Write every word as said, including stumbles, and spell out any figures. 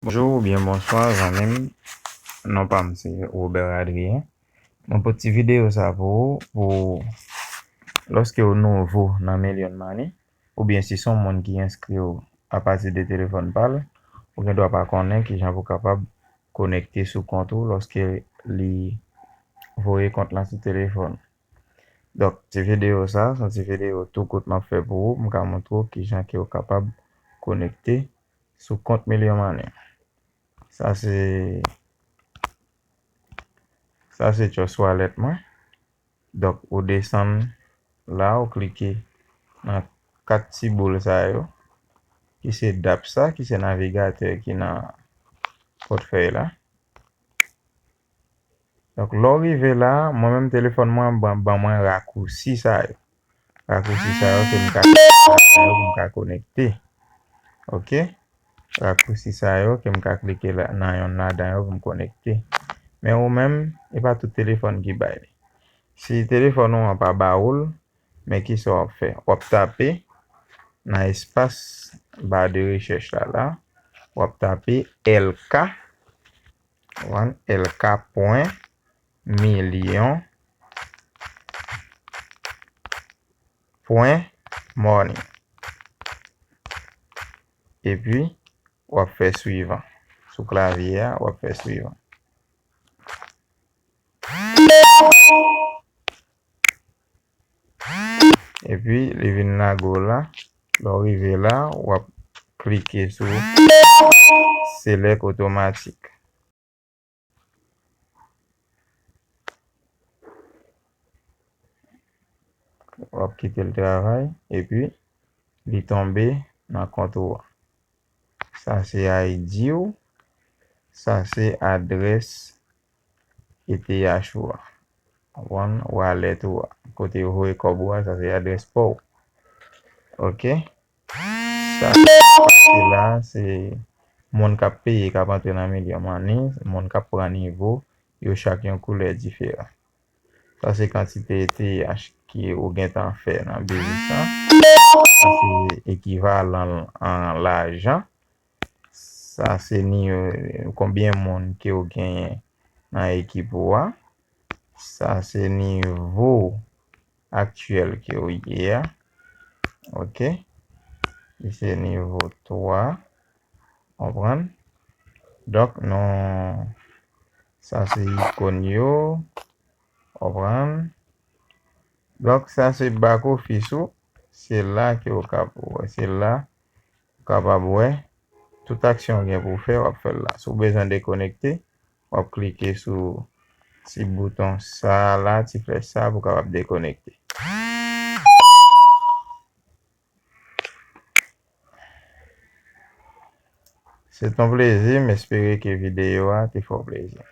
Bonjou oubyen bonswa zanmi m. Non pa m se Robert Adrien. Mwen pote ti videyo sa pou ou, pou lòske w nouvo nan Million Money, oubyen si se yon moun ki enskri w apati de telefòn pa l, ou gen dwa pa konnen kijan pou w kapab konekte sou kont ou lòske li voye kont lan sou telefòn. Donk, ti videyo sa, se yon ti videyo tou kout m ap fè pou ou, m ka montre w kijan ke w kapab konekte sou kont Million Money. Sa se, sa se Trust Wallet mwen. Donk, ou desann la, ou klike nan kat ti boul sa yo, ki se dApp sa, ki se navigatè ki nan pòtfèy la. Donk, lè w rive la, mwen menm telefòn mwen ban, ban mwen rakousi sa yo. Rakousi sa yo ke m ka, sa yo pou m ka konekte. Oke? Rakousi sa yo ke m ka klike la, nan yonn ladan yo pou m konekte. Men ou menm, e pa tout telefòn ki bay li. Si telefòn ou an pa ba ou l, men kisa w ap fè? W ap tape nan espas ba de rechèch la, la, w ap tape L K, konprann? L K pwen milyon pwen money. Epi, w ap fè swivan. Sou klavye a, w ap fè swivan. Epi, li vin lago la. Lè w rive la, w ap klike sou Select Automatic. W ap kite l travay, epi li tonbe nan kont ou a. Sa se I D ou, sa se adrès E T H ou a. Konprann? Wallet ou a. Kote yo voye kòb ou a, sa se adrès pa w. Oke? Sa, sa se la, se moun k ap peye, k ap antre nan Million Money, moun k ap pran nivo, yo chak yon koulè diferan. Sa se kantite E T H ke ou gentan fè nan biznis lan. Sa se ekivalan l an lajan. Sa se ni, konbyen moun ke w genyen nan ekip ou a. Sa se nivo aktyèl ke w ye a. Oke. Li se nivo twa. Konprann? Donk, nou, sa se ikòn yo. Konprann? Donk, sa se back office ou. Se la ke w ka, se la ou kapab wè tout aksyon w gen pou w fè, w ap fè l la. Si w bezwen dekonekte, w ap klike sou ti bouton sa la, ti flèch sa pou w kapab dekonekte. Se t on plezi, m espere ke videyo a te fè w plezi.